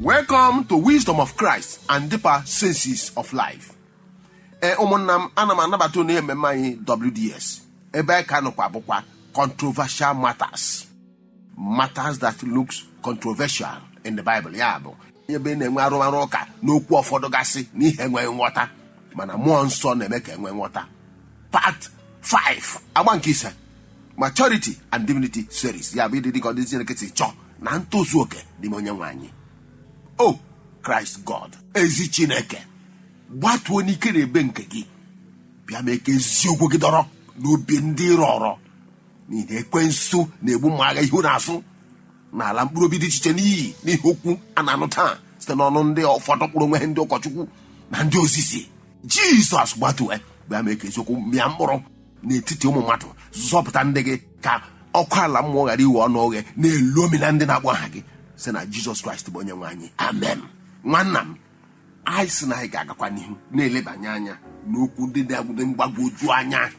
Welcome to Wisdom of Christ and Deeper Senses of Life. Ee, ụmụnna m, ana m anabata unu ihe mmemme anyị WDS, ebe anyị ka nọkwa bụkwa controversial matters, matters that looks controversial in the Bible. Ya bụ ebe na-enwe arụmarụ ụka n'okwu ụfọdụ gasị n'ihe enweghị nghọta, mana mmụọ nsọ na-eme ka enwe nghọta. Part 5, agba nke ise, Maturity and Divinity series. Ya bụ ịdị dịka ọdịzi Chineke si chọọ na ntozu oke n'ime onye nwe anyị. O Kraịst God, ezi Chineke, gbatuo n'ike na ebe nke gị, bịa mee ka eziokwu gị dọrọ n'obi ndị rọrọ, n'ihi na ekwensu na-egbu mma agha ihu na-asụ n'ala mkpụrụ obi dị iche iche n'iyi n'ihi okwu a na-anụ taa site n'ọnụ ndị ụfọdụ kpụrụ onwe ha ndị ụkọchukwu na ndị ozizi. Jizọs, gbatue, bịa mee ka eziokwu mịa mkpụrụ n'etiti ụmụ mmadụ. Zọpụta ndị gị ka ọkụ ala mmụọ ghara iwe ọnụ oghe na-elu omi na ndị na-akpọ aha gị, sị na Jizọs Kraịst bụ onye nwe anyị. Amen. Nwanna m, anyị sị na anyị ga-agakwa n'ihu na-elebanye anya n'okwu ndị na-agwude mgbagwoju anya.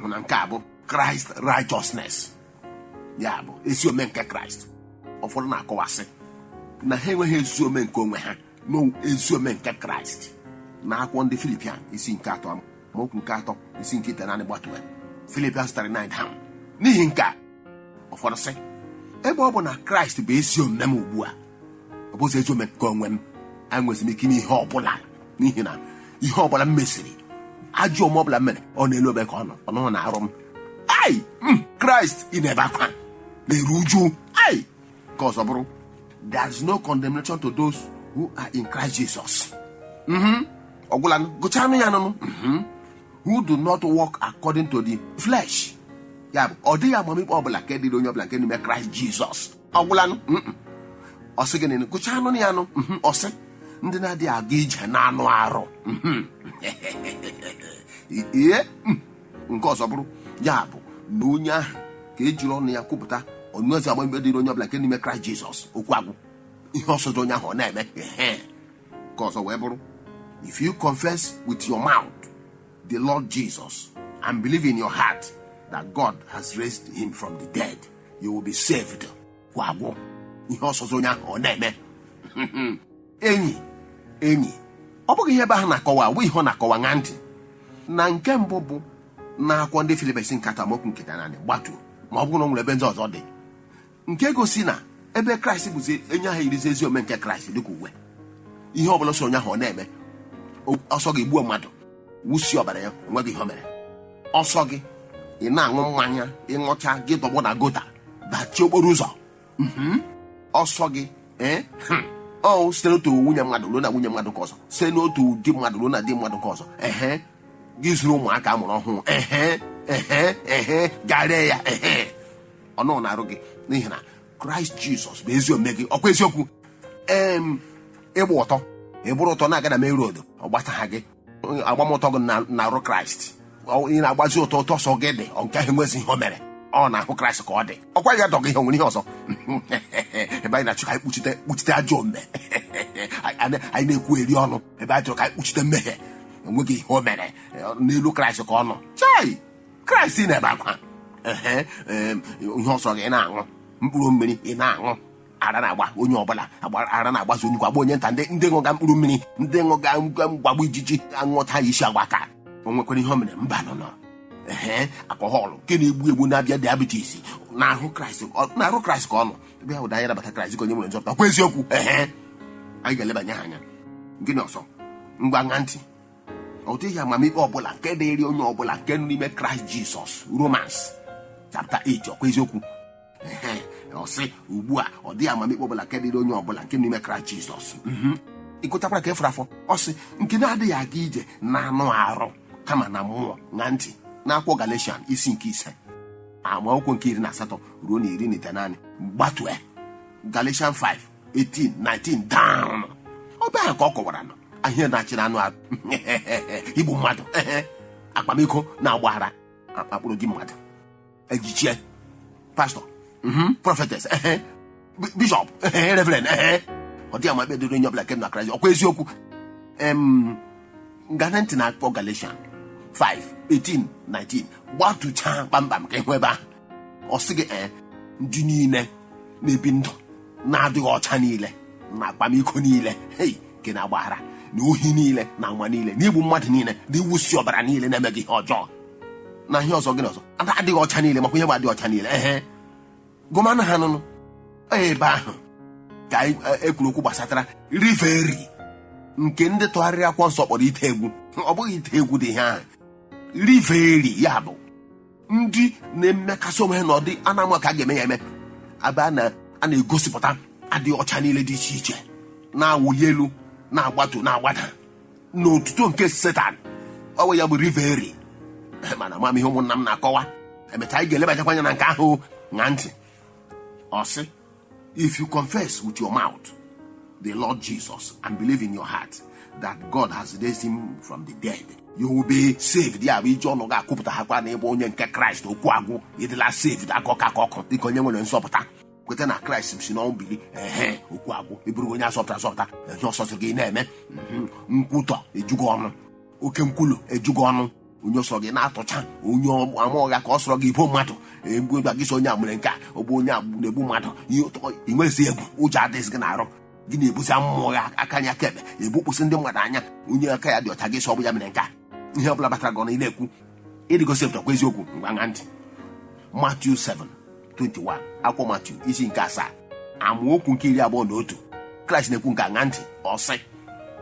Hụ na nke a bụ Christ righteousness, ya bụ ezi ome nke Kraịst. Ụfọdụ na-akọwasị na ha enweghị ezi ome nke onwe ha na ezi ome nke Kraịst. Na akwụkwọ ndị Filipian, isi nke 3, amaokwu nke 3, isi nke 9, gbatue Filipians 39 down. N'ihi nke a, ụfọdụ sị, ebe ọ bụ na Kraịst bụ ezi omume m ugbu a, ọ bụzi ezi omume nke onwe m, enwezi m ike ime ihe ọbụla, n'ihi na ihe ọbụla m mesịrị, ajọ omume ọbụla m mere, ọ na-elu obe ka ọ nọ, ọ nọghị na arụ m. Ai, Kraịst, ị na-ebe akwa na-eru uju. Ai, nke ọzọ bụrụ, there is no condemnation to those who are in Christ Jesus. Ọgwụla, gụchanụ ya nụnụ. Who do not walk according to the flesh. Ya bụ, ọ dịghị amamikpe ọbụla nke dịrị onye ọbụla nke n'ime Kraịst Jizọs. Ọgwụlanụ. Ọ sị gịnị? Gụchaa anụ ya anụ. Ọ sị ndị na-adịghị aga ije na anụ arụ. Ihe nke ọzọ bụrụ, ya bụ na onye ahụ ka ejiri ọnụ ya kwupụta onyeozi amamikpe dịrị onye ọbụla nke n'ime Kraịst Jizọs. Okwu agwụ, ihe ọsọ dị onye ahụ ọ na-eme. Ehe, nke ọzọ wee bụrụ, if you confess with your mouth the Lord Jesus and believe in your heart that God has raised him from the dead, you will be saved. Kwa agwụ, ihe ọsọzọ onye ahụ ọ na-eme. Enyi, enyi, ọ bụghị ihe ebe ahụ na-akọwa, ọ bụghị ihe ọ na-akọwa. Ṅaa ntị na nke mbụ bụ na akwụkwọ ndị Filipes nke 3, amaokwu nke 9, gbatuo, ma ọ bụrụ na o nwere ebe ndị ọzọ dị nke gosi na ebe Kraịst bụzi enye ahụ irizi ezi ome nke Kraịst dịka uwe, ihe ọ bụla so onye ahụ ọ na-eme. Ọsọ gị gbuo mmadụ, wụsie ọbara ya, onweghị ihe o mere. Ọsọ gị ị na-aṅụ mmanya, ịṅụcha gị tọgbọ na gutter, dachie okporo ụzọ. Ọsọ gị ee, ọ site n'otu nwunye mmadụ ruo na nwunye mmadụ nke ọzọ, site n'otu di mmadụ ruo na di mmadụ nke ọzọ. Ehe, gị zuru ụmụaka a mụrụ ọhụụ. Ehe, ehe, ehe, garee ya. Ehe, ọnụ na-arụ gị n'ihi na Kraịst Jizọs bụ ezi omume gị. Ọkwa eziokwu? Em ịgba ụtọ, ịbụrụ ụtọ na-aga na main road, ọ gbasagha gị. Agbamụtọ gị na-arụ Kraịst. Ị na-agbazi ụtọ ụtọ sọ gị dị. Ọ nke ahụ enwezi ihe o mere, ọ na-ahụ Kraịst ka ọ dị. Ọkwa ya dọgị ihe o nwere ihe ọzọ. Ebe anyị na-achọ ka anyị kpuchite ajọ omume, anyị na-ekwu eri ọnụ. Ebe anyị chọrọ ka anyị kpuchite mmehie, enweghị ihe o mere, n'elu Kraịst ka ọ nọ. Chai, Kraịst na-ebe akwa. Ehe, ihe ọsọ gị na-aṅụ mkpụrụ mmiri, ị na-aṅụ ara na-agba onye ọbụla, ara na-agbazi onye ukwu, agba onye nta. Ndị ṅụga mkpụrụ mmiri, ndị ṅụga mgbagbu ijiji, aṅụta ya isi agba ka o nwekwara ihe o mere. Mba, nọ nọ. Ehe, alcohol nke na-egbu egbu, na-abịa diabetes, na-ahụ Kraịst, na-arụ Kraịst ka ọ nọ. Ebe ahụ anyị nabata Kraịst ka onye nwere nzọpụta kwa eziokwu. Ehe, anyị ga-elebanye ha anya. Gịnị ọzọ? Ngwa, ṅa ntị. Ọ dịghị amamikpe ọbụla nke dịrị onye ọbụla nke nọ n'ime Kraịst Jizọs, Romans chapter 8. Ọkwa eziokwu? Ehe, ọ sị ugbu a, ọ dịghị amamikpe ọbụla nke dịrị onye ọbụla nke n'ime Kraịst Jizọs. Ịgụchakwara ka efere afọ, ọ sị nke na-adịghị aga ije na anụ arụ kama na mmụọ. Ṅa ntị n'akwụkwọ Galatian, isi nke 5, amaokwu nke 18 ruo na 19, gbatue Galatian 5 18 19 down. Ọ bụ ahụ ka ọ kọwara nọ ihe na-achị na anụ arụ: igbu mmadụ, ehe, akpamiko, na-agbaghara akpụrụ di mmadụ, ejichie pastọ, prophetess, ehe, bishọp, ehe, reverend. Ehe, ọ dịghị ama dịrị onye ọbụla nke na Kraịst. Ọkwa eziokwu? Em gana ntị na akpọ Galatian 5 18 19, gbatuchaa kpamkpam ka ịhụ ebe ahụ. Ọ sị gị, ee, ndị niile na-ebi ndụ na-adịghị ọcha niile. Na akpamiko niile, hei, nke na-agbaghara, na ohi niile, na ama niile, na igbu mmadụ niile, na iwusi ọbara niile na-emeghị ihe ọjọọ, na ihe ọzọ gịnị ọzọ, adịghị ọcha niile, makwa ihe bụ adịghị ọcha niile. Ehe, gụmanụ ha nụnụ ebe ahụ ka ekwuru okwu gbasatara riveri nke ndị tụgharịrị akwụkwọ nsọ kpọrọ ite egwu. Ọ bụghị ite egwu dị ihe ahụ, riveri ya bụ ndị na-emekasị onwe ha n'ọdị anamụ ka a ga-eme ya eme, ebe a na-egosipụta adịghị ọcha niile dị iche iche, na-awụli elu, na-agbatu, na-agbada n'otuto nke Setan. Ọ bụ ya bụ riveri. Mana amamihe ihe ụmụnna m na-akọwa, emechaa anyị ga-elebachakwa anya na nke ahụ. Ṅaa ntị, ọ sị, if you confess with your mouth the Lord Jesus and believe in your heart that God has raised him from the dead, you will be saved. Ya bụ iji ọnụ gị akwupụta ha kwa na ịbụ onye nke Kraịst, okwu agwụ, ịdịla saved, akọkọ akọkọ dịka onye nwere nzọpụta. Kweta na Kraịst si n'ọnwụ bili, ehe, okwu agwụ, ịbụrụ onye asọpụta asọpụta. Ihe ọsọsọ gị na-eme, nkwutọ ejugo ọnụ, oke nkwulu ejugo ọnụ, onye ọsọ gị na-atụcha onye ama ọgha ka ọ sọrọ gị ibo mmadụ egbu gba gị, so onye a mere nke a, ọ bụ onye a na-egbu mmadụ. Ị nweghịzi egwu, ụjọ adịghịzi gị na-arụ gị, na-ebuzi mmụọ ya aka anya aka ekpe, egbukpụsị ndị mmadụ anya, onye aka ya dị ọcha gị sọ ọ bụ ya mere nke a. Ihe ọ bụla batara gị ọnụ ị na-ekwu, ịdịgosi pụtakwa eziokwu. Ngwa, ṅa ntị, Matthew 7:21, akwụkwọ Matthew isi nke 7, amaokwu nke 21, Kraịst na-ekwu nke a. Ṅa ntị, ọ sị,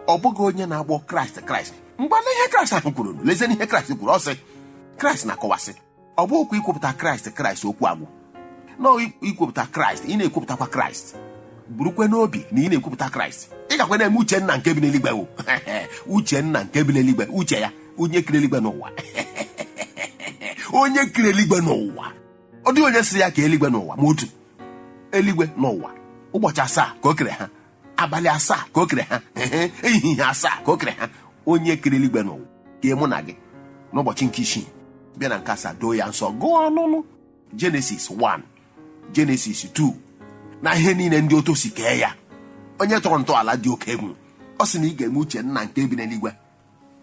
ọ bụghị onye na-agbọ Kraịst Kraịst. Mgbe ihe Kraịst ahụ kwuru, lezie ihe Kraịst kwuru, ọ sị, Kraịst na-akọwasị, ọ bụ okwu ikwupụta Kraịst Kraịst, okwu agwụ na ikwupụta Kraịst, ị na-ekwupụtakwa Kraịst, burukwe n'obi na ị na-ekwupụta Kraịst, ị gakwa na-eme uche nna nke bi n'eluigwe. Wụ uche nna nke bi n'eluigwe, uche ya, onye kere eluigwe n'ụwa, onye kere eluigwe n'ụwa. Ọ dịghị onye sị ya ka eluigwe n'ụwa, ma otu eluigwe n'ụwa, ụbọchị 7 ka o kere ha, abalị 7 ka o kere ha, ehihie 7 ka o kere ha. Onye kere eluigwe n'ụwa ka mụ na gị n'ụbọchị nke 6 bịa na nke 7 doo ya nsọ. Gụọ ọnụnụ Genesis 1, Genesis 2 na ihe niile ndị otu si kee ya, onye tọrọ ntọala dị oke egwu. Ọ sị na ị ga-eme uche nna nke bi n'eluigwe.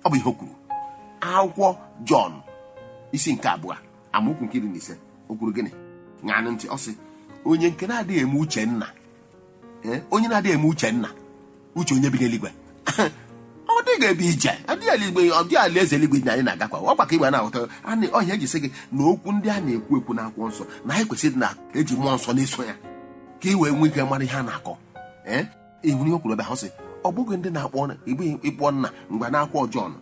Ọ bụ ihe o kwuru. Akwụkwọ Jọn isi nke 2, amaokwu nke 15, o kwuru gịnị? Ṅaa ntị, ọ sị, onye nke na-adịghị eme uche nna, onye na-adịghị eme uche nna, uche onye bi n'eluigwe, ọ dịghị ebe ije, adịghị eluigwe, ọ dịghị alaeze eluigwe na anyị na-agakwa. Ọ gbaka igbe na-aghọta ọhịa eji sị gị na okwu ndị a na-ekwu ekwu n'akwụkwọ nsọ na anyị kwesịrị na eji mmụọ nsọ na-eso ya ka ị wee nwee ike mara ihe a na-akọ. Ee, ịhụrụ ihe o kwuru ebe ahụ, sị ọ bụghị ndị na-akpọ ịkpọ nna. Mgbe na-akwụkwọ Jọn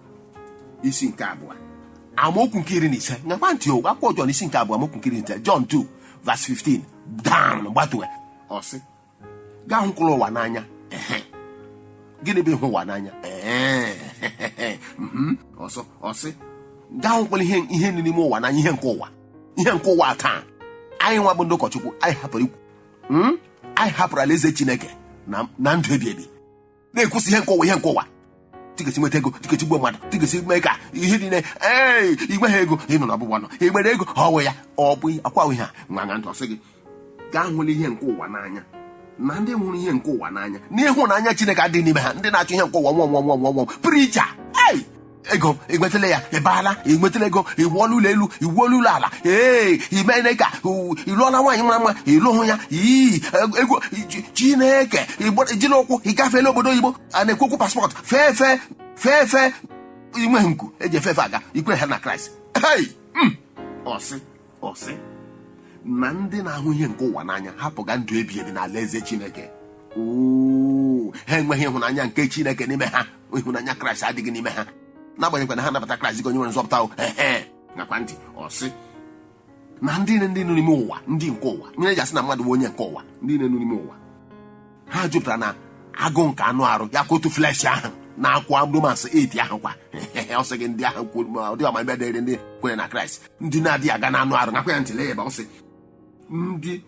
isi nke 2, amaokwu nke 15, nyakwa ntị o, akwụkwọ Jọn isi nke 2, amaokwu nke 15, Jọn 2 verse 15 down gbatue, ọ sị, gaa hụkwụrụ ụwa n'anya. Gịnị bụ ịhụ ụwa n'anya? Ọsọ ọ sị, gaa hụkwara ihe dị n'ime ụwa n'anya, ihe nke ụwa, ihe nke ụwa taa. Anyị nwa bụ ndị ụkọchukwu, anyị hapụrụ ikwu, anyị hapụrụ alaeze Chineke na ndụ ebi ebi, na-ekwusi ihe nke ụwa, ihe nke ụwa, tiketi nweta ego, tiketi gbuo mmadụ, tiketi mee ka ihe niile. Ee, igwe ha ego, ịnọ n'ọbụbụ nọ igbere ego, ọ wụ ya, ọ bụ akwa ihe a. Nwa ntị, ọsị gị gaa hụla ihe nke ụwa n'anya, na ndị hụrụ ihe nke ụwa n'anya, n'ịhụnanya Chineke adịghị n'ime ha. Ndị na-achọ ihe nke ụwa, nwụọ nwụọ nwụọ nwụọ pricha ei ego, ịnwetala ya, ịbaala, ịnwetala ego, iwuola ụlọ elu, iwuola ụlọ ala, ee, imene ka ịlụọla nwaanyị mara mma, ịlụhụ ya, ii ego Chineke, ijiri ụkwụ ịgafeela obodo oyibo, a na-ekwu okwu passport, fee fee fee fee, inweghị nku eji efe efe aga, ikwere ha na Kraịst. Ọsị ọsị na ndị na-ahụ ihe nke ụwa n'anya hapụga ndụ ebi ebi n'ala eze Chineke. Ha enweghị ịhụnanya nke Chineke n'ime ha, ịhụnanya Kraịst adịghị n'ime ha, n'agbanyeghị na ha nabata Kraịst gị onye nwere nzọpụta. Ehe, nakwa ntị, ọsị na ndị ndị nọ n'ime ụwa, ndị nke ụwa nyere ji asị na mmadụ bụ onye nke ụwa, ndị nọ n'ime ụwa ha jupụtara na agụụ nke anụ arụ ya, kotu flesh ahụ na akwa Romans 8 ahụ kwa. Ọ sị gị ndị ahụ kwuru ọ dịghị ọmamibe dịrị ndị kwere na Kraịst, ndị na-adịghị aga n'anụ arụ. Nakwa ya ntị, lee ebe ọ sị ndị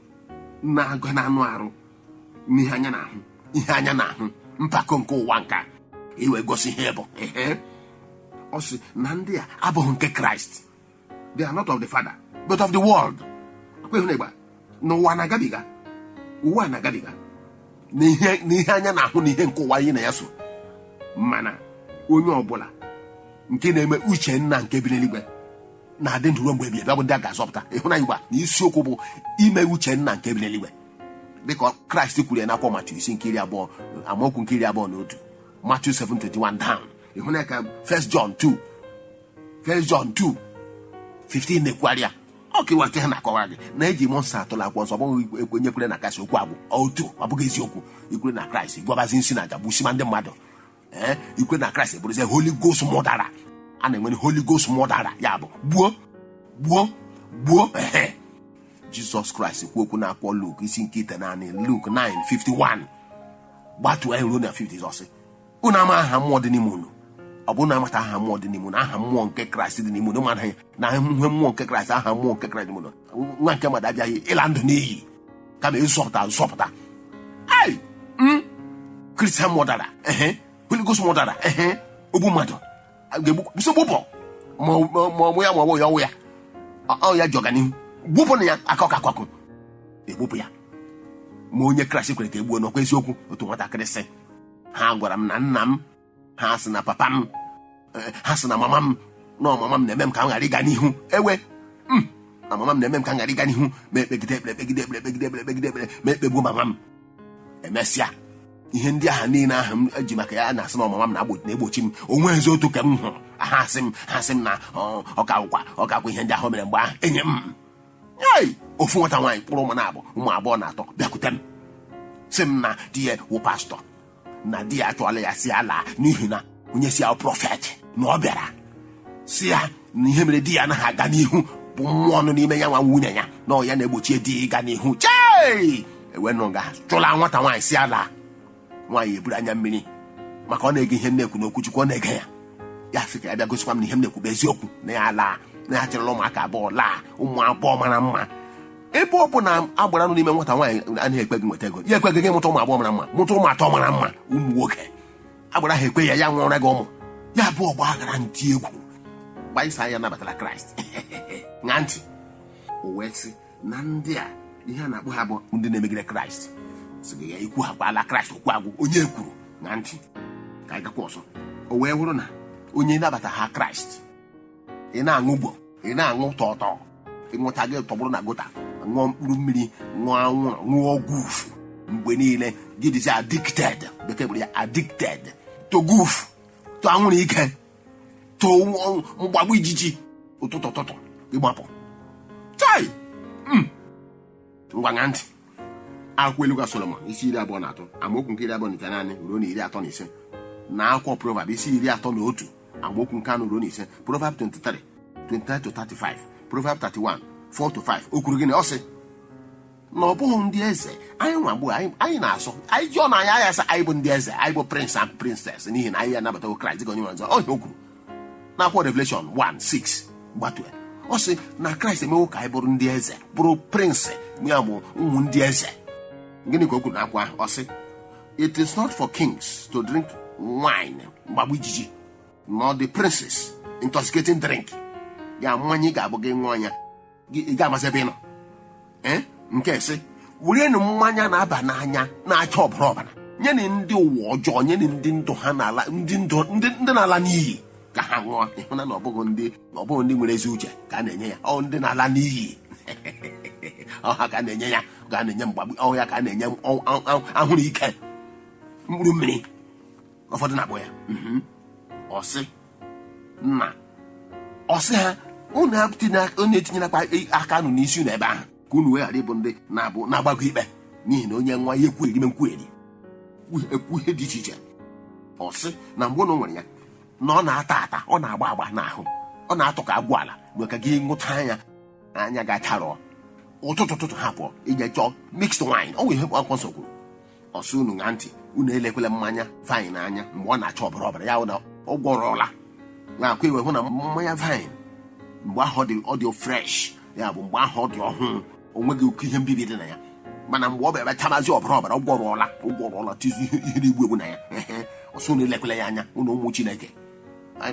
na-aga n'anụ arụ n'ihe anya na-ahụ, ihe anya na-ahụ, mpako nke ụwa nka iwee gosi ihe bụ. Ọ sị na ndị a abụghị nke Kraịst, they are not of the Father but of the world. Akwa ịhụ na ịgba na ụwa na-agabiga, ụwa na-agabiga na ihe anya na-ahụ na ihe nke ụwa anyị na ya so. Mana onye ọbụla nke na-eme uche nna nke bi n'eluigwe na-adị ndụ ruo mgbe ebighị ebi, ọ bụ ndị a ga-azọpụta. Ịhụnanya igba na isiokwu bụ ime uche nna nke bi n'eluigwe. Dịka Kraịst kwuru ya n'akwụkwọ Matiu isi nke 20 amaokwu nke 21, Matthew 7:21 down. Ịhụ na ka 1 John 2 1 John 2:15 na-ekwugharị ya. Ọ ka ịwata ha na-akọwara gị na eji mmụọ nsọ atụla akwụkwọ nsọ. Ọ bụghị ekwenye kwere na Kraịst okwu agwụ otu. Ọ bụghị eziokwu. Ikwere na Kraịst gwabazi nsi na aja gbusima ndị mmadụ. Ee, ikwe na Kraịst bụrụzie Holy Ghost mụdara. A na-enwere Holy Ghost mụdara, ya bụ gbuo gbuo gbuo. Ehe, Jizọs Kraịst kwuo okwu na-akpọ Luk isi nke 9, Luk 9:51 gbatuo ya ruo na 50. Ọsị unu ama aha mmụọ dị n'ime unu. Ọ bụrụ na amata aha mmụọ dị n'ime unu, aha mmụọ nke Kraịst dị n'ime unu, mara ya na ihe mmụọ nke Kraịst, aha mmụọ nke Kraịst dị n'ime unu. Nwa nke mmadụ abịaghị ịla ndụ n'iyi, kama ịzọpụta nzọpụta. Ai Kristian mụdara, ehe, Holy Ghost mụdara, ehe, ogbu mmadụ ga-egbu gbupụ ma ọ ya ma ọ bụ ya ọwụ ya ọ ya ji ọganihu gbupụ na ya aka ọka akọkụ egbupụ ya. Ma onye Kraịst kwere ka egbuo n'ọkwa eziokwu. Otu nwatakịrị sị, ha gwara m na nna m, ha sị na papa m, ha sị na mama m, na mama m na-eme m ka m ghara ịga n'ihu. Ewe na mama m na-eme m ka m ghara ịga n'ihu. Ma ekpegide ekpere, ekpegide ekpere, ekpegide ekpere, ekpegide ekpere, ma ekpegbuo mama m. Emesịa ihe ndị ahụ niile ahụ m eji maka ya na-asị na mama m na-egbochi m, onwe ezi otu ka m hụrụ. Ha asị m, ha sị m na ọka akwụkwọ ihe ndị ahụ mere mgbe ahụ enye m. Ei, ofu nwata nwaanyị kpụrụ ụmụ na-abụ, ụmụ abụọ na atọ, bịakwute m, sị m na di ya wụ pastọ, na di ya achọọla ya si ya laa, n'ihi na onye si ya prophet na ọ bịara si ya na ihe mere di ya anaghị aga n'ihu bụ mmụọ nọ n'ime ya, nwa nwunye ya, na ọ ya na-egbochi di ya ịga n'ihu. Chei, ewenụ nga chụla nwata nwaanyị si ya laa. Nwaanyị eburu anya mmiri, maka ọ na-ege ihe m na-ekwu n'okwu Chukwu. Ọ na-ege ya. Ya sị ka ya bịa gosikwa m na ihe m na-ekwu bụ eziokwu, na ya laa, na ya chịrịla ụmụaka abụọ laa, ụmụ abụọ mara mma. Ebe ọ bụ na agbara nụ n'ime nwata nwaanyị anaghị ekwe gị nweta ego, ya ekwe gị mụta ụmụ abụọ mara mma, mụta ụmụ atọ mara mma, ụmụ nwoke. Agbara ha ekwe ya, ya nwụọra gị ụmụ ya abụọ. Gbaghara ntị egwu gbaisa ya nabatara Kraịst. Ṅaa ntị, o wee sị na ndị a ihe a na-akpọ ha bụ ndị na-emegide Kraịst. Sị gị ya ikwu akwala Kraịst okwu agwụ. Onye kwuru ṅaa ntị ka anyị gakwa ọzọ. O wee hụrụ na onye nabata ha Kraịst, ị na-aṅụ ugbo, ị na-aṅụ tọtọ, ịṅụta gị tọgbụrụ na gota, ṅụọ mkpụrụ mmiri, ṅụọ anwụrụ, ṅụọ gufu mgbe niile, gị dịzi addicted. Bekee kpọrọ ya addicted to goof, to anwụrụ ike, to mgbagbu ijiji ụtụtụ ụtụtụ ịgbapụ chai. Ngwa ṅaa ntị, akwụkwọ Eluga Solomon isi 23 amaokwu nke 29 ruo na 35, na akwụkwọ Proverb isi 31 amaokwu nke 4 ruo na 5, Proverb 23 29 to 35, Proverb 31 4 to 5. O kwuru gịnị? Ọ sị na ọ bụghị ndị eze anyị nwa gboo anyị na-asọ anyị ji ọ na anyị anya sị anyị bụ ndị eze, anyị bụ prince and princess, n'ihi na anyị anabatawo Kraịst dịka onye nwe nzọ. Ọ o kwuru n'akwụkwọ Revelation 1:6 gbatue. Ọ sị na Kraịst emewo ka anyị bụrụ ndị eze, bụrụ prince, ya bụ ụmụ ndị eze. Gịnị ka o kwuru n'akwụkwọ ahụ? Ọ sị, "It is not for kings to drink wine," mgbagbu ijiji, "nor the princes intoxicating drink." Ya mmanya ị ga-abụ gị ṅụọ ya, ị ga-amasị ebe ị nọ. Ee, nke sị werenụ mmanya na-aba n'anya na-acha ọbara ọbara nyenụ ndị ụwa ọjọọ, nyenụ ndị ndụ ha na-ala, ndị ndụ ndị na-ala n'iyi ka ha ṅụọ. Ịhụna na ọ bụghị ndị nwere ezi uche ka a na-enye ya. Ọ ndị na-ala n'iyi, ọ ha ka a na-enye ya, ka a na-enye mgbagbu ọ ya, ka a na-enye ahụrụ ike, mkpụrụ mmiri ụfọdụ na-akpọ ya. Ọ sị nna, ọ sị ha unu etinyerakwa aka nụ n'isi unu ebe ahụ, ka unu wee ghara ịbụ ndị na-abụ na-agbago ikpe, n'ihi na onye nwa ya ekwugheri nkwugheri ekwu ihe dị iche iche. Ọ sị na mgbe unu nwere ya, na ọ na-ata ata, ọ na-agba agba n'ahụ, ọ na-atọ ka agwụ ala mgbe ka gị ṅụta anya anya ga-acharọ ụtụtụ ụtụtụ. Ha pụọ ije chọọ mixed wine. Ọ nwere ihe akwụkwọ nsọ kwuru. Ọ sị unu ṅaa ntị, unu elekwela mmanya vine anya mgbe ọ na-acha ọbara ọbara, ya hụ na ọ gwọrọla na-akwa iwe. Hụ na mmanya vine mgbe ahụ ọ dị fresh, ya bụ mgbe ahụ ọ dị ọhụụ, o nweghị oke ihe mbibi dị na ya. Mana mgbe ọ bịara chamazi ọbara ọbara, ọ gwọrọla, ọ gwọrọla, tizi ihe na-egbu egbu na ya. Ọsọ unu elekwela ya anya, unu ụmụ Chineke.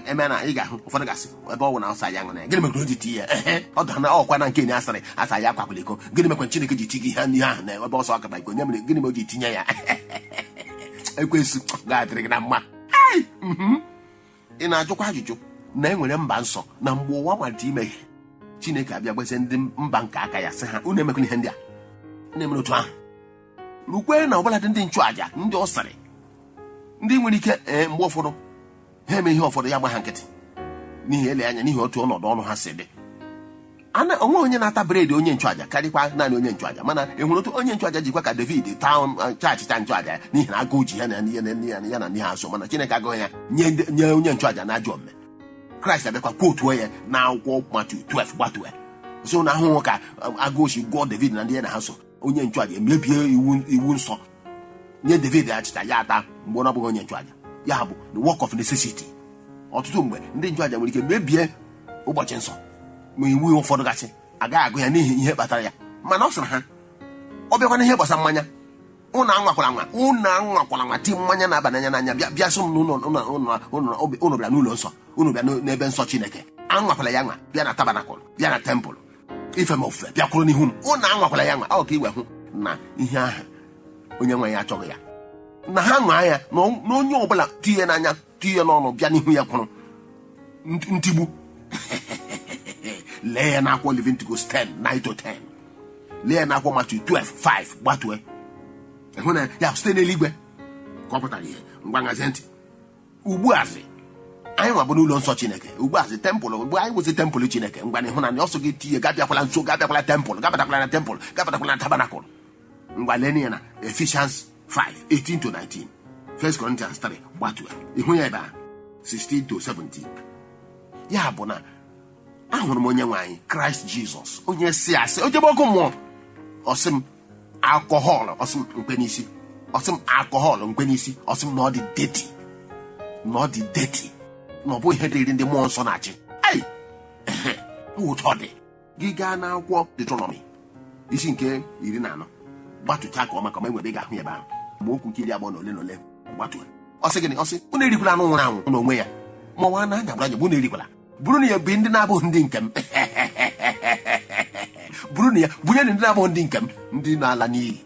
Eme na ị ga-ahụ ụfọdụ gasị ebe ọ bụ na ọsa ya ṅụrụ ya, gịnị mekwara o ji ti ya? Ehe, ọ dara na ọkwa na nke na asịrị asa ya akwakwala iko. Gịnị mekwara Chineke ji ti gị ihe ihe ahụ na ebe ọsọ akata iko nye mere? Gịnị mere o ji tinye ya? Ekwensu ga-adịrị gị na mma. Ị na-ajụkwa ajụjụ na e nwere mba nsọ na mgbe ụwa malite ime ihe, Chineke abịa gbazie ndị mba nke aka ya, sị ha unu emekwala ihe ndị a na-emere otu ahụ. Rukwere na ọbụladị ndị nchụàja ndị ọ sịrị ndị nwere ike ee mgbe ụfọdụ ha eme ihe ụfọdụ ya gba ha nkịtị n'ihi ele anya n'ihi otu ọnọdụ ọnụ ha si dị. Onwe onye na-ata bred onye nchụàja karịkwa naanị onye nchụàja, mana e nwere otu onye nchụàja jikwa ka David taa achịcha nchụàja ya n'ihi na agụụ ji ya na ya na ndị ha so, mana Chineke agụghị ya nye onye nchụàja na ajọ omume. Kraịst abịakwa kwotuo ya na akwụkwọ Matiu 12 gbatue so na ahụhụ ka agụụ si gụọ David na ndị ya na ha so. Onye nchụàja emebie iwu nsọ nye David achịcha ya ata mgbe ọ na-abụghị onye nchụàja. Ya bụ the work of necessity. Ọtụtụ mgbe ndị nchụàja nwere ike mebie ụbọchị nsọ ma iwu ụfọdụ gasị agaghị agụ ya n'ihi ihe kpatara ya, mana ọ sịrị ha ọ bịakwana ihe gbasara mmanya, ụnụ anwakwala nwa, ụnụ anwakwala nwa ti mmanya na-aba n'anya n'anya bịa sị m na ụnụ bịa n'ụlọ nsọ, ụnụ bịa n'ebe nsọ Chineke, anwakwala ya nwa bịa na tabanakụl, bịa na tempụl ife m ofufe, bịakwuru n'ihu m, ụnụ anwakwala ya nwa. Ọ ka iwe hụ na ihe ahụ onye nwe ya achọghị ya na ha nwaa ya na onye ọbụla tinye n'anya tinye n'ọnụ bịa n'ihu ya kwụrụ ntigbu. Lee ya n'akwụkwọ Leviticus 10 9-10, lee ya n'akwụkwọ Matiu 12 5 gbatue hụ na ya site n'eluigwe ka ọ pụtara ihe. Ngwa ngazie ntị ugbuazi anyị nwa bụ n'ụlọ nsọ Chineke, ugbuazi tempụl, ugbu anyị wụzi tempụl Chineke. Ngwa na ịhụ na ọsọ gị tinye gabịakwala nso, gabịakwala tempụl, gabatakwala na tempụl, gabatakwala na tabanakụl. Ngwa lee ya na Ephesians 5 18-19, 1 Corinthians 3 gbatue ịhụ ya ebe a 16-17. Ya bụ na ahụrụ m onye nwe anyị Kraịst Jizọs onye si asị o jebe ọkụ mmụọ, ọsị m alkọhọl, ọsị m nkwe n'isi, ọsị m alkọhọl nkwe n'isi, ọsị m na ọ dị deti, na ọ dị deti, na ọ bụ ihe dịrị ndị mmụọ nsọ na-achị. Ai ụtọ dị gị gaa n'akwụkwọ Deuteronomy isi nke 14 gbatụcha ka ọma ka ọma enwebe ị ga-ahụ ya ebe ahụ mgbe okwu nke 22 na ole gbatụ. Ọsị gịnị? Ọsị unu erikwala anụ nwụrụ anwụ n'onwe ya, ma ọwa na anya gbara unu erikwala, bụrụ na ya bụ ndị na-abụghị ndị nke m, bụrụ na ya bunye ndị na-abụghị ndị nke m, ndị na-ala n'iyi.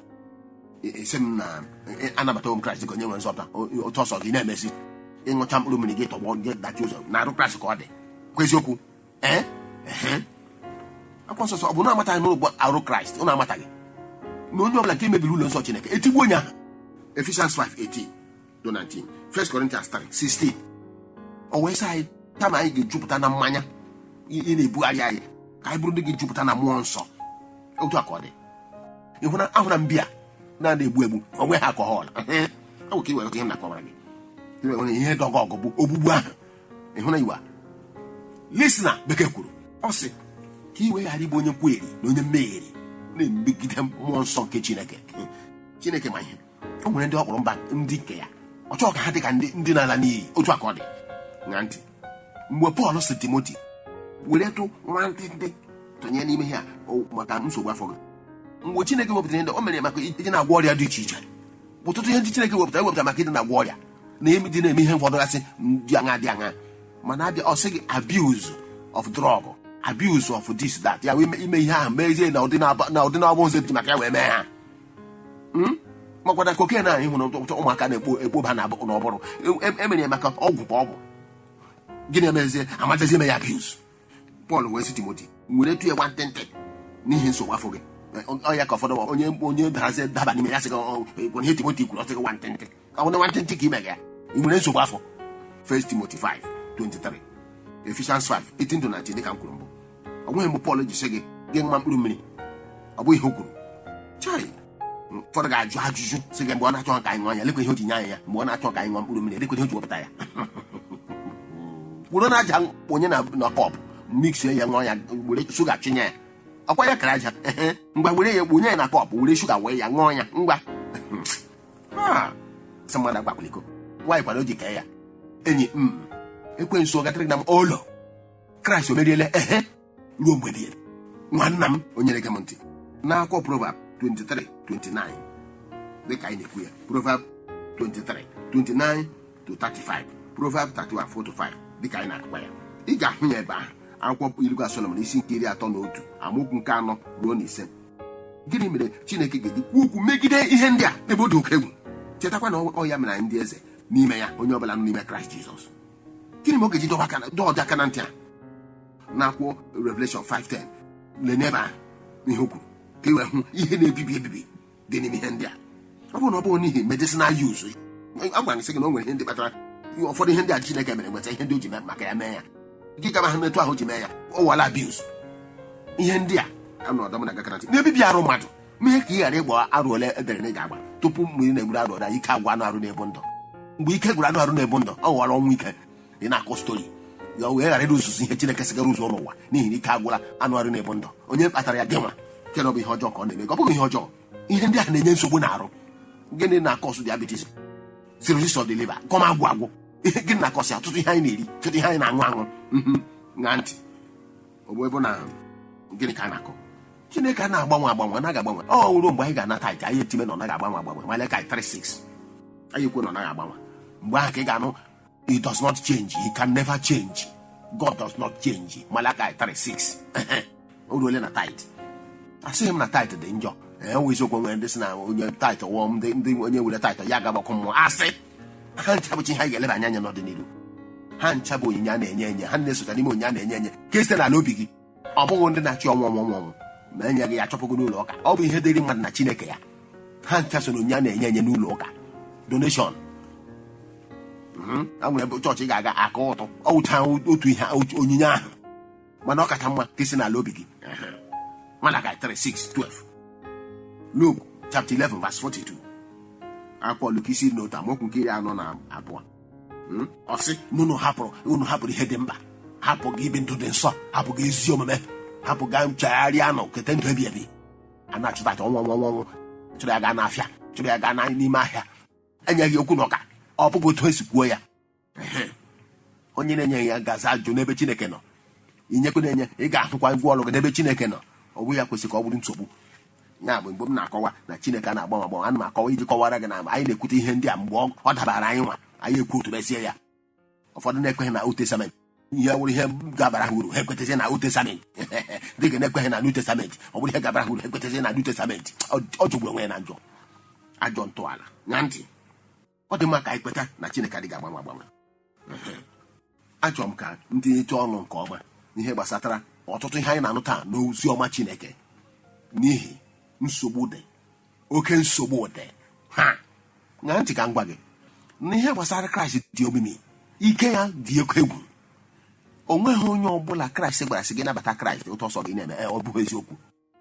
Esi m na anabata m Kraịst ka onye nwere nzọpụta, otu ọsọ gị na-emezi ịṅụcha mkpụrụ mmiri gị tọgbọ gị dachi ụzọ na-arụ Kraịst ka ọ dị kwa eziokwu. Ee, akwụkwọ nsọ ọ bụ na amataghị n'ụlọ arụ Kraịst, ụnụ amataghị na onye ọbụla nke mebiri ụlọ nsọ Chineke etigbuo onye ahụ. Ephesians 5:18-19, 1 Corinthians 3:16. O wee sị anyị kama anyị ga-ejupụta na mmanya ị na-ebugharị anyị ka anyị bụrụ ndị ga-ejupụta na mmụọ nsọ. Otu a ka ọ dị. Ịhụ na ahụ na mbịa na-ana egbu egbu onwe ha alkọhọl. Ọ bụ ka iwere ihe m na-akọwara gị ihe dọgọ ọgụ bụ ogbugbu ahụ. Ịhụ na iwe lisina bekee kwuru ọ sị ka iwe ghara ịbụ onye nkwugheri na onye mmegheri na-emegide mmụọ nsọ nke Chineke. Chineke ma ihe o nwere ndị ọ kpọrọ mba ndị nke ya, ọ chọghị ka ha dị ka ndị na-ala n'iyi. Otu a ka ọ dị. Na ntị mgbe Pọl sị Timoti were tụ nwantịntị tụnye n'ime ihe a maka nsogbu afọ gị, mgbe Chineke wepụtara ndị o mere maka iji na-agwọ ọrịa dị iche iche, ọtụtụ ihe ndị Chineke wepụtara ewepụtara maka ịdị na-agwọ ọrịa na ịdị na-eme ihe ụfọdụ gasị dị aṅa dị aṅa, mana abịa ọ sị gị abuse of drug, abuse of this that, ya ime ihe ahụ mezie na ụdị na-abụ ụzọ dị maka ya wee mee ha. Makwada koken anyị hụrụ ụmụaka na-ekpo ekpoba na n'ọbụrụ emere ya maka ọgwụ ka ọ bụ gịnị emezie amachazi eme ya abuse. Pọl wee sị Timoti were tụ ya nwantịntị n'ihi nsogbu afọ gị. Ọ ya ka ụfọdụ onye darazi daba n'ime ya sị gị ihe Timoti kwuru, ọ sị gị nwantịntị, ọ bụ na nwantịntị ka ime gị ya ị nwere nsogbu afọ. 1 Timothy 5:23, Ephesians 5:18-19 dịka m kwuru mbụ. Ọ nweghị mgbe Pọl ji sị gị gị nwa mkpụrụ mmiri, ọ bụghị ihe o kwuru. Chai, ụfọdụ ga-ajụ ajụjụ sị gị mgbe ọ na-achọ ka anyị ṅụọ ya lekwa ihe o ji nye anyị ya, mgbe ọ na-achọ ka anyị ṅụọ mkpụrụ mmiri lekwa ihe o ji wepụta ya. Were na aja onye na kọpụ mixie ya ṅụọ ya, were shuga chinye ya, ọkwa ya kara aja. Ngwa were ya gbunye ya na kọpụ, were shuga wee ya ṅụọ ya. Ngwa sị mmadụ agbakwuliko nwaanyị kwara o ji kee ya enyi m ekwensu ọ gatara gị na m ụlọ Kraịst o meriela ehe ruo mgbe ebighị ebi. Nwanna m o nyere gị m ntị n'akwụkwọ Proverb 23:29 dịka anyị na-ekwu ya, Proverb 23:29-35, Proverb 31:4-5 dịka anyị na-akụkwa ya, ị ga-ahụ ya ebe ahụ. Akwụkwọ Ilu Solomon isi nke 31 amaokwu nke 4 ruo 5. Gịnị mere Chineke ga-eji kwuo okwu megide ihe ndị a n'ebe ọ dị oke egwu? Chetakwa na ọ ya mere anyị ndị eze n'ime ya, onye ọbụla nọ n'ime Kraịst Jizọs. Gịnị ma ọ ga-eji dọọ ọdị aka na ntị a? N'akwụkwọ Revelation 5:10 lee n'ebe ahụ ihe o kwuru ka e wee hụ ihe na-ebibi ebibi dị n'ime ihe ndị a. Ọ bụrụ na ọ bụghị n'ihi medicinal use, a gwara sị gị na o nwere ihe ndị kpatara ụfọdụ ihe ndị a Chineke mere, nweta ihe ndị o ji maka ya mee ya. Gị gaba ha n'etu ahụ ji mee ya, ọ wala abuse. Ihe ndị a anụ ọdọ m na gakara ntị na-ebibi arụ mmadụ, mee ka ị ghara ịgba arụ ole edere na ị ga-agba tupu mgbe ị na-egburu arụ ole. Ike agwa anụ arụ na-ebu ndụ. Mgbe ike gwụrụ anụ arụ na-ebu ndụ, ọ ghọrọ ọnwụ ike. Ị na-akọ story ya wee ghara ịrụzuzu ihe Chineke sị gara ụzọ n'ụwa, n'ihi na ike agwụla anụ arụ na-ebu ndụ. Onye kpatara ya? Gị nwa nke na ọ bụ ihe ọjọọ ka ọ na-eme. Ọ bụghị ihe ọjọọ, ihe ndị ahụ na-enye nsogbu na-arụ. Gịnị na-acause diabetes, cirrhosis of the liver, kọma agwụ agwụ? Ihe gịnị na-acause? Ọtụtụ ihe anyị na-eri, ọtụtụ ihe anyị na-aṅụ aṅụ. Ṅaa ntị, ọ bụ ebe na gịnị ka a na-akọ? Chineke a na-agbanwe agbanwe, anaghị agbanwe. Ọ ruo mgbe anyị ga-anata ite anyị etime na ọ naghị agbanwe agbanwe. Malaki 3:6, anyị ekwu na ọ naghị agbanwe. Mgbe ahụ ka ị ga-anụ, "He does not change, he can never change, God does not change." Malaki 3:6. O ruole na tithe. Asịghị m na tithe dị njọ. Ee, nwe eziokwu, nwere ndị sị na onye tithe wụọ ndị onye were tithe ya agabakọ mmụọ. Asị ha ncha bụcha ihe anyị ga-eleba anya anya n'ọdịnihu. Ha ncha bụ onyinye a na-enye enye, ha na-esota n'ime onyinye a na-enye enye ka esite n'ala obi gị. Ọ bụghị ndị na-achị ọnwụ ọnwụ ọnwụ ma enyeghị ya achọpụgo n'ụlọ ụka. Ọ bụ ihe dịrị mmadụ na Chineke ya. Ha ncha so na onyinye a na-enye enye n'ụlọ ụka, donation. A nwere ebe chọọchị ga-aga aka ụtụ, ọ wụcha otu ihe, onyinye ahụ, mana ọ kacha mma ka esi n'ala obi gị. Malaki 3:6 12, Luke chapter 11 verse 42, akwụkwọ Luke isi 11 amaokwu nke 42. Ọ sị na unu hapụrụ, unu hapụrụ ihe dị mkpa, hapụ gị ibi ndụ dị nsọ, hapụ gị ezi omume, hapụ ga nchegharị anọ kete ndụ ebi ebi. A na-achụta acha ọnwụ ọnwụ ọnwụ, chụrụ ya gaa n'afịa, chụrụ ya gaa n'ime ahịa, enyeghị okwu na ọka. Ọ bụghị otu esi kwuo ya. Onye na-enyeghị ya gaza ajụ n'ebe Chineke nọ. Inyekwa na-enye, ị ga-ahụkwa ngwa ọrụ gị n'ebe Chineke nọ. Ọ bụ ya kwesịrị ka ọ bụrụ nsogbu ya bụ mgbe m na-akọwa na Chineke a na-agbanwe agbanwe, ana m akọwa iji kọwara gị na anyị na-ekwute ihe ndị a mgbe ọ dabara anyị nwa, anyị ekwu otu mezie ya. Ụfọdụ na-ekweghị na Old Testament, ihe wụrụ ihe gabara ha uru, ha ekwetazie na Old Testament. Dị ga na-ekweghị na New Testament, ọ bụrụ ihe gabara ha uru, ha ekwetazie na New Testament. Ọ jọgburu onwe ya na njọ, ajọ ntọala na ntị. Ọ dị mma ka anyị kweta na Chineke adịghị agbanwe agbanwe. Achọrọ m ka ntinyecha ọnụ nke ọma n'ihe gbasatara ọtụtụ ihe anyị na-anụ taa n'ozi ọma Chineke, n'ihi nsogbu dị, oke nsogbu dị. Ha ṅaa ntị ka m gwa gị na ihe gbasara Kraịst dị omimi, ike ya dị oke egwu. O nweghị onye ọbụla Kraịst gwara sị gị nabata Kraịst ụtọ ọsọ gị na-eme. Ọ bụghị eziokwu.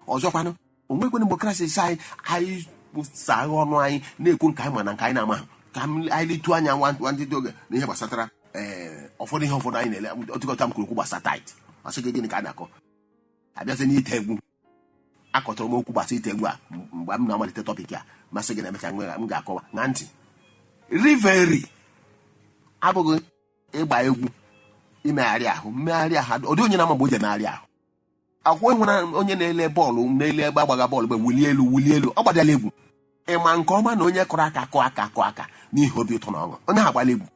Ọzọkwanụ, o nwekwanụ mgbe Kraịst sị anyị anyị saa ọnụ anyị na-ekwu nke anyị ma na nke anyị na-amaghị. Ka anyị letu anya nwantịntị oge n'ihe gbasatara ee ụfọdụ ihe ụfọdụ anyị na-ele. Ọtụkọta m kwuru okwu gbasara tithe, asị gị gịnị ka a na-akọ? Abịazi n'ite egwu, akọtọrọ m okwu gbasara ite egwu a mgbe m na-amalite topic a. Masị gị na emecha m ga-akọwa na ntị. Revelry abụghị ịgba egwu, imegharị ahụ, mmegharị ahụ. Ọ dị onye na-ama mgbe o ji emegharị ahụ. Akwụkwọ ịhụna onye na-ele bọọlụ, na-ele ebe agbaga bọọlụ, mgbe wulie elu, wulie elu, ọ gbadala egwu. Ịma nke ọma na onye kụrụ aka, kụọ aka, kụọ aka n'ihi obi ụtọ na ọṅụ, onye ahụ agbala egwu.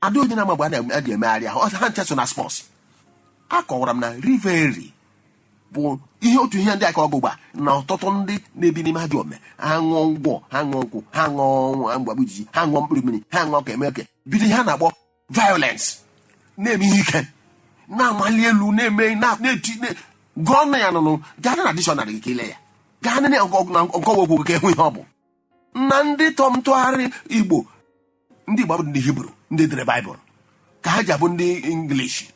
Adị onye na-ama mgbe a na-eji emegharị ahụ. Ha ncha so na sports. Akọwara m na revelry bụ ihe otu ihe ndị aka ọgụ gba na ọtụtụ ndị na-ebi n'ime ajọ ome. Ha ṅụọ ngwọ, ha ṅụọ nkwụ, ha ṅụọ mgbagbu ijiji, ha ṅụọ mkpụrụ mmiri, ha ṅụọ ka eme oke, bido ihe a na-akpọ violence, na-eme ihe ike, na-amali elu, na-eme, na-eti. Gụọ ọnụ ya nụnụ, gaa na dictionary ka ile ya, gaa na nkọwa okwu ka ịhụ ihe ọ bụ. Na ndị tọm ntụgharị Igbo, ndị Igbo abụ ndị Hibru, ndị dere Baịbụl ka ha ji abụ ndị English,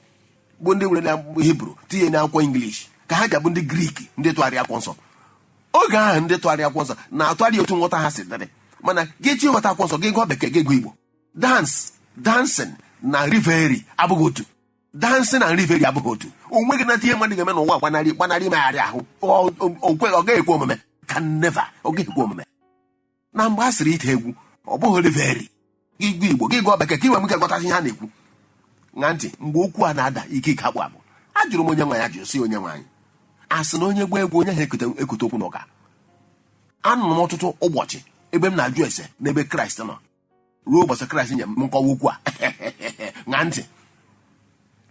bụ ndị nwere na Hibru tinye n'akwụkwọ English, ka ha ji abụ ndị Grik, ndị tụgharị akwụkwọ nsọ. Oge ahụ ndị tụgharị akwụkwọ nsọ na-atụgharị otu nghọta ha si dịrị, mana gị chi nghọta akwụkwọ nsọ, gị gụọ Bekee, gị gụọ Igbo. Dance, dancing na revelry abụghị otu. Dancing na revelry abụghị otu. O nweghị nata ihe mmadụ ga-eme n'ụwa gbanarị gbanarị imegharị ahụ. Ọ gaghị ekwe omume, can never, ọ gaghị ekwe omume. Na mgbe a sịrị ite egwu, ọ bụghị revelry. Gị gụọ Igbo, gị gụọ Bekee, ka ị nwee ike ghọtasị ihe a na-ekwu. Ṅaa ntị, mgbe okwu a na-ada ike ike akpụ abụ, ajụrụ m onye nwe ya, jụrụ sị, "Onye nwe anyị, a sị na onye gba egwu, onye ahụ ekute okwu n'ụka?" Anụrụ m ọtụtụ ụbọchị ebe m na-ajụ ese n'ebe Kraịst nọ ruo ụbọchị Kraịst nye m nkọwa okwu a. Ṅaa ntị,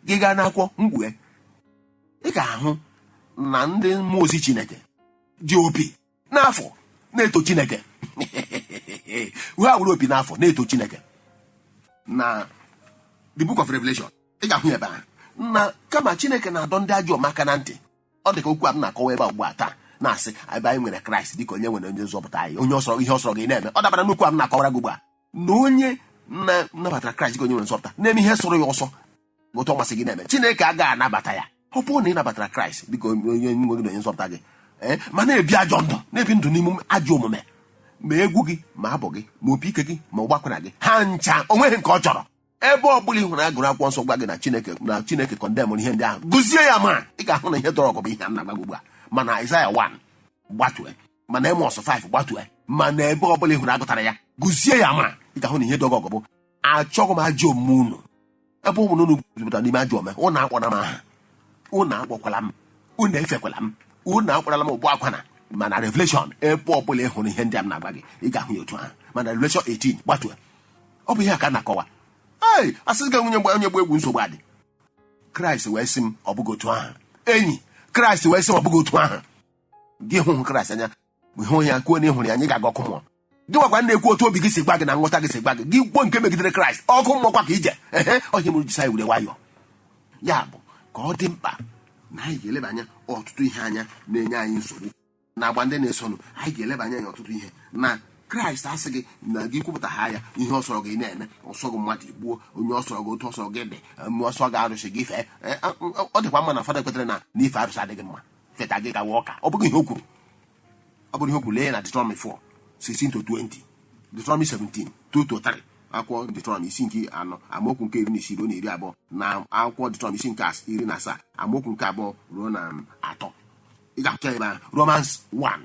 gị gaa n'akwụkwọ Mkpughe, ị ga-ahụ na ndị mmụọ ozi Chineke ji opi n'afọ na-eto Chineke. Ha were opi n'afọ na-eto Chineke. Na the Book of Revelation, ị ga-ahụ ya ebe ahụ na kama Chineke na-adọ ndị ajọ maka na ntị. Ọ dị ka okwu a m na-akọwa ebe a ugbu a taa. Na-asị ebe anyị nwere Kraịst dịka onye nwere onye nzọpụta anyị, onye ọsọrọ ihe ọsọrọ gị na-eme, ọ dabara nnukwu a m na-akọwara gị ugbu a na onye na-nabatara Kraịst dịka onye nwere nzọpụta na-eme ihe sọrọ ya ọsọ, otu ọ masị gị na-eme, Chineke agaghị anabata ya. Ọ bụrụ na ị nabatara Kraịst dịka onye nwe gị na onye nzọpụta gị, ee, ma na-ebi ajọ ndụ, na-ebi ndụ n'ime ajọ omume, ma egwu gị, ma abụ gị, ma opi ike gị, ma ụgbakwara gị, ha ncha onweghị nke ọ chọrọ. Ebe ọ bụla ị hụrụ agụrụ akwụkwọ nsọ gwa gị na Chineke condemnụrụ ihe ndị ahụ, gụzie ya, ma ị ga-ahụ na ihe dọrọ ọgụ bụ ihe a na-agba gị ugbu a. Mana Aịzaya 1 gbatue, mana Emos 5 gbatue, mana ebe ọ bụla ị hụrụ agụtara ya, gụzie ya, ma ị ga-ahụ na ihe dọrọ ọgụ bụ achọghị m ajọ omume unu. Ebe ọ bụla unu jupụtara n'ime ajọ omume, unu akpọna m aha, unu akpọkwala m, unu efekwala m, unu akpọrọla m ụgbọ akwana. Mana Revelation, ebe ọ bụla ị hụrụ ihe ndị a m na-agba gị, ị ga-ahụ ya otu ahụ. Mana Revelation 18 gbatue. Ọ bụ ihe a ka a na-akọwa. Ei, asị gị nwunye mgbe onye gba egwu nsogbu adị. Kraịst wee sị m ọ bụghị otu ahụ. Enyi, Kraịst wee sị m ọ bụghị otu ahụ. Gị hụ Kraịst anya, hụ ya, kwuo na ị hụrụ ya, anyị ga-aga ọkụ mmụọ. Gị nwakwa na-ekwu otu obi gị si gwa gị na nghọta gị si gwa gị, gị kwuo nke megidere Kraịst, ọkụ mmụọ kwa ka ije. Ehe, ọhịa mere jisi anyị were nwayọọ. Ya bụ ka ọ dị mkpa na anyị ga-eleba anya ọtụtụ ihe anya na-enye anyị nsogbu na agba ndị na-esonụ. Anyị ga-eleba anya ya ọtụtụ ihe na Kraịst asị gị na gị kwupụta ha ya, ihe ọsọrọ gị na-eme, ọsọ gị mmadụ igbuo onye, ọsọrọ gị otu ọsọrọ gị dị, ọsọ gị arụsị gị fee. Ọ dịkwa mma na fada kwetara na n'ife arụsị adịghị mma, feta gị gawa ọka. Ọ bụghị ihe o kwuru, ọ bụrụ ihe o kwuru. Lee ya na Deuteronomy 4 16 to 20, Deuteronomy 17 2 to 3, akwụkwọ Deuteronomy isi nke 4 amaokwu nke 16 ruo na 20, na akwụkwọ Deuteronomy isi nke 17 amaokwu nke 2 ruo na 3. Ị ga-ahụta ebe ahụ. Romans 1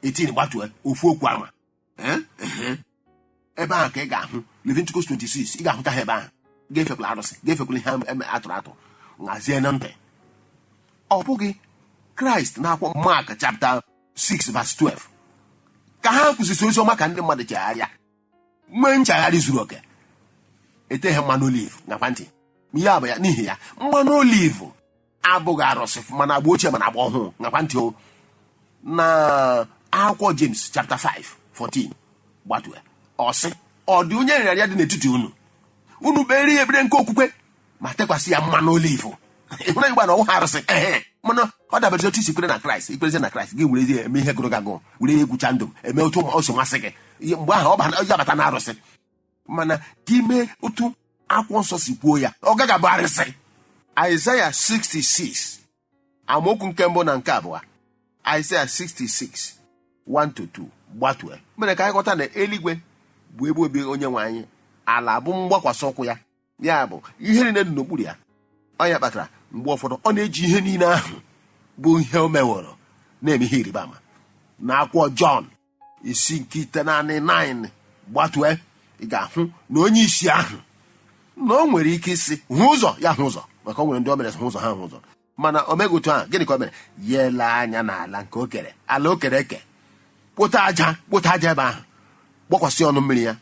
18 gbatue, ofu okwu ama. Ebe ahụ ka ị ga-ahụ Leviticus 26. Ị ga-ahụta ha ebe ahụ. Ga-efekwala arụsị, ga-efekwala ihe atụrụ atụ. Nhazie na ntị, ọ bụghị Kraịst. Na akwụkwọ Mark chapter 6 verse 12, ka ha kwụsịsị ozi ọma ka ndị mmadụ chegharịa, nwee nchegharị zuru oke, eteghị mmanụ olive. Nakwa ntị, ya bụ ya. N'ihi ya, mmanụ olive abụghị arụsị, mana agba ochie, mana agba ọhụụ. Nakwa ntị o, na akwụkwọ James chapter 5 14 gbatue, ọ sị, ọ dị onye nrịarịa dị n'etiti unu, unu kpere ya ekpere nke okwukwe ma tekwasị ya mmanụ olive. Ịhụra igba na ọnwụ ha arụsị. Ehe, mana ọ dabere otu isi kwere na Kraịst. Ikwerezi na Kraịst gị, were eme ihe gụrụ gị agụụ, were egwucha ndụ, eme otu o si masị gị. Mgbe ahụ ọ ya bata na arụsị. Mana gị mee otu akwụkwọ nsọ si kwuo ya, ọ gaghị abụ arụsị. Aịzaya 66 amaokwu nke 1 na nke 2, Aịzaya 66 1 to 2 gbatue, mere ka anyị ghọta na eluigwe bụ ebe obi onye nwe anyị, ala bụ mgbakwasị ụkwụ ya, ya bụ ihe niile dị n'okpuru ya. Ọ ya kpatara mgbe ụfọdụ ọ na-eji ihe niile ahụ bụ ihe o meworo na-eme ihe ịrịba ama. Na akwụkwọ Jọn isi nke 9 9 gbatue, ị ga-ahụ na onye isi ahụ na o nwere ike isi hụ ụzọ ya hụ ụzọ, maka o nwere ndị o mere hụ ụzọ, ha hụ ụzọ. Mana o meghị otu ahụ. Gịnị ka o mere? Ya ele anya n'ala nke o kere, ala o kere eke, kpụta aja, kpụta aja ebe ahụ, gbakwasị ọnụ mmiri ya,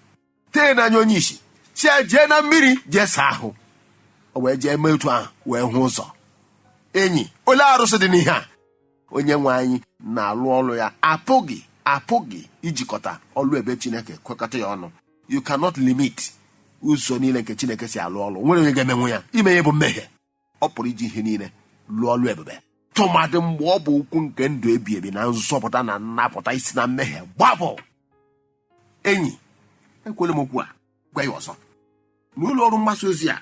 tee n'anya onye isi, si ya jee na mmiri jee saa ahụ. O wee jee mee otu ahụ, wee hụ ụzọ. Enyi, ole arụsị dị n'ihe a? Onye nwe anyị na-alụ ọrụ ya, apụghị ijikọta ọlụ ebe Chineke kwekọta ya ọnụ. You cannot limit ụzọ niile nke Chineke si alụ ọlụ. Nwere onye ga-emenwu ya? Ime ya bụ mmehie. Ọ pụrụ iji ihe niile lụọ ọlụ ebube, tụmadị mgbe ọ bụ okwu nke ndụ ebi ebi na nzọpụta na nnapụta isi na mmehie gbapụ. Enyi, ekwela m okwu a gwa ya ọzọ n'ụlọ ọrụ mgbasa ozi a.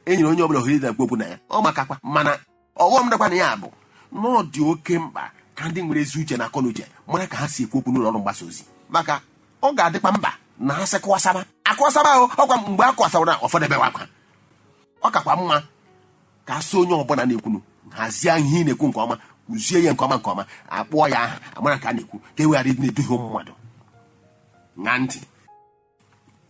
Enyere onye ọbụla ohere na-ekwu okwu na ya, ọ makakwa. Mana ọghọm dịkwa na ya bụ na ọ dị oke mkpa ka ndị nwere ezi uche na akọ na uche mara ka ha si ekwu okwu n'ụlọ ọrụ mgbasa ozi, maka ọ ga-adịkwa mkpa na ha sịkụwasaba akụwasaba ahụ. Ọkwa mgbe a kụwasara, ụfọdụ ebe akwa. Ọ kakwa mma ka asị onye ọbụla na-ekwunu hazie ihe ị na-ekwu nke ọma, kụzie ya nke ọma nke ọma, akpọọ ya aha, amara ka a na-ekwu, ka e weghara ịdị na-eduhie ụmụ mmadụ. Ṅaa ntị,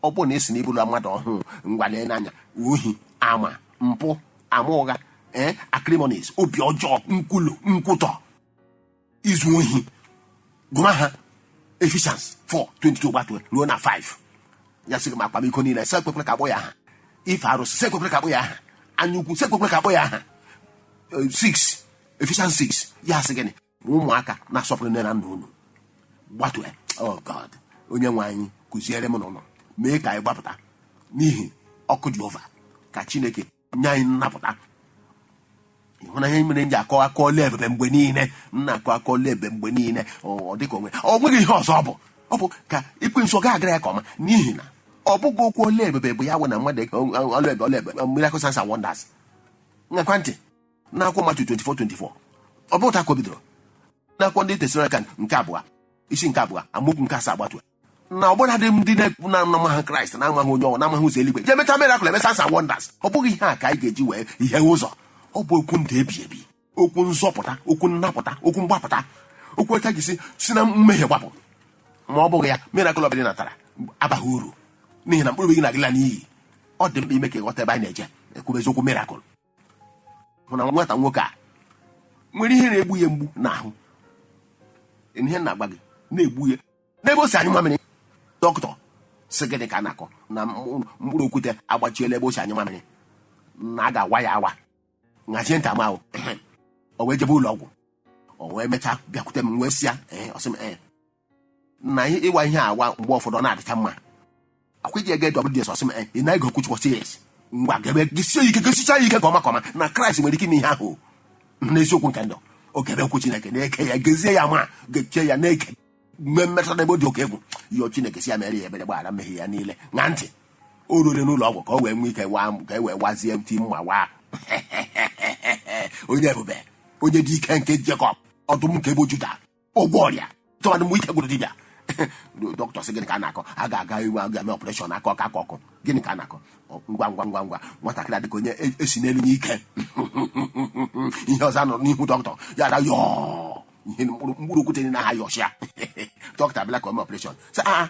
ọ bụrụ na esi na ibụla mmadụ ọhụụ, ngwa lee n'anya: ohi, ama mpụ, ama ụgha, ee, acrimonies, obi ọjọọ, nkwulu, nkwutọ, izu ohi, gụma ha Ephesians 4:22 gbatuo ruo na 5. Ya sị gị ma akwamiko niile, sị ekwekwere ka akpọ ya aha, ife arụsị, sị ekwekwere ka akpọ ya aha, anya ukwu, sị ekwekwere ka akpọ ya aha. 6, Ephesians 6, ya sị gịnị? Ụmụaka, na-asọpụrụ nne na nna unu. Gbatue. Oh God, onye nwe anyị, kụziere m n'ụlọ, mee ka anyị gbapụta n'ihi ọkụ Jehova. Ka Chineke nye anyị nnapụta. Ịhụna ihe mere m ji akọ akọ ọla ebube mgbe niile? M na-akọ akọ ọla ebube mgbe niile. Ọ dịka onwe ọ nweghị ihe ọzọ. Ọ bụ ka ekwensu ọ ga-agara ya ka ọma, n'ihi na ọ bụghị okwu ọla ebube bụ ya wụ na mmadụ ọla ebube, ọla ebube, miracle, signs and wonders. Ngakwa ntị n'akwụkwọ Matiu 24:24. Ọ bụ ụta ka o bidoro n'akwụkwọ Ndị Tesalonaịka nke abụọ, isi nke abụọ, amaokwu nke asaa gbatu, na ọbụla dị ndị na-ekwu na amaghị Kraịst, na-amaghị onye ọwụ, na-amaghị ụzọ eluigwe, je emecha miracle, eme signs and wonders. Ọ bụghị ihe a ka anyị ga-eji wee ihe ụzọ. Ọ bụ okwu ndụ ebi ebi, okwu nzọpụta, okwu nnapụta, okwu mgbapụta, okwu eka gị si na mmehie gbapụ. Ma ọ bụghị ya, miracle ọbụla ị natara abaghị uru, n'ihi na mkpụrụ obi gị na-agịla n'iyi. Ọ dị mkpa ime ka ịghọta ebe anyị na-eje ekwube eziokwu miracle. Hụ na nwata nwoke a nwere ihe na-egbu ya mgbu n'ahụ, ihe na-agba gị na-egbu ya n'ebe o si anyụ mamịrị. Dọkịta sị gịnị ka a na-akọ na mkpụrụ okwute agbachiela ebe o si anyụ mamịrị, na a ga-awa ya awa. Nhazie nta m ahụ. O wee jebe ụlọ ọgwụ. O wee mechaa bịakwute m, wee sịa ee. Ọ sị m ee, na ịwa ihe awa mgbe ụfọdụ ọ na-adịcha mma. Akwa iji ege WDS. Ọsị m ee, ị na-ege okwu Chukwu? Sị yes. Ngwa, gebe gịsie ike, gesicha ya ike ka ọma ka ọma, na Kraịst nwere ike ime ihe ahụ n'eziokwu nke ndụ. Ogebe okwu Chineke na-eke ya, gezie ya, ma gechie ya na-eke nwee mmetụta n'ebe ọ dị oke egwu. Yọọ Chineke si ya mere ya ebere, gbaghara mmehie ya niile. Ṅaa ntị, o rure n'ụlọ ọgwụ ka o wee nwee ike waa, ka e wee wazie ti mma waa. Onye ebube, onye dị ike nke Jekọb, ọdụm nke ebo Juda, ụgwọ ọrịa tụmadụ mgbe ike gwụrụ dibịa. Dọkịta sị gịnị ka a na-akọ? A ga-aga iwe, a ga-eme operation aka ọkụ, aka ọkụ. Gịnị ka a na-akọ? Ngwa ngwa ngwa ngwa, nwatakịrị adịka onye esi n'elu n'ike. Ihe ọzọ anọ n'ihu dọkịta ya da yọọ ihe mkpụrụ okwute na ha yọchịa. Dọkịta abịala ka o mee operation, sị a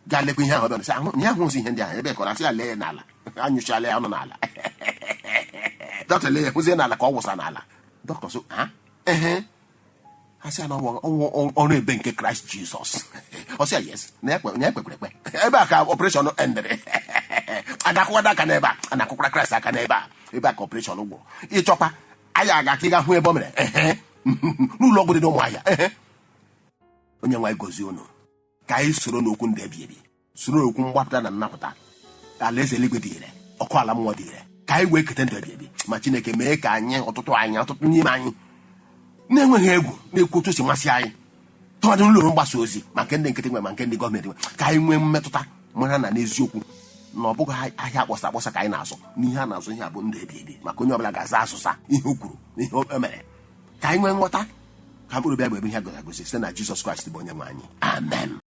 gaa lekwa ihe ahụ. Ọbịa sị ahụ ihe ahụ, hụzi ihe ndị ahụ ebe kọrọ, asị ya lee ya n'ala, anyụchala ya ọnụ n'ala. Dọkịta lee ya, hụzie n'ala ka ọ wụsa n'ala. Dọkịta sị ha ehe, ha sị ya na ọrụ ebe nke Kraịst Jizọs. Ọ sị ya yes, na ya kwekwere ekwe. Ebe a ka operation endere. A na-akụkwado aka n'ebe a, a na-akụkwara Kraịst aka n'ebe a. Ebe a ka operation gwụrụ. Ịchọkwa anyị aga ka ị ga hụ ebe o mere ehe n'ụlọ ọgwụ dị n'Ụmụahịa. Ehe, onye nwe anyị gozie unu. Ka anyị soro n'okwu ndụ ebi ebi, soro n'okwu mgbapụta na nnapụta. Alaeze eluigwe dị ire, ọkụ ala mmụọ dị ire, ka anyị wee keta ndụ ebi ebi. Ma Chineke mee ka anyị ọtụtụ, anyị ọtụtụ n'ime anyị na-enweghị egwu na-ekwu otu o si masị anyị, tụmadị n'ụlọ mgbasa ozi, ma nke ndị nkịtị nwe, ma nke ndị gọọmenti nwe, ka anyị nwee mmetụta, mara na n'eziokwu na ọ bụghị ahịa akpọsa akpọsa ka anyị na-azụ n'ihe a na-azụ. Ihe a bụ ndụ ebi ebi, maka onye ọbụla ga-aza asụsa ihe o kwuru na ihe o mere. Ka anyị nwee nghọta, ka mkpụrụ obi bụ ebe ihe a gosi agosi site na Jizọs Kraịst bụ onye nwe anyị. Amen.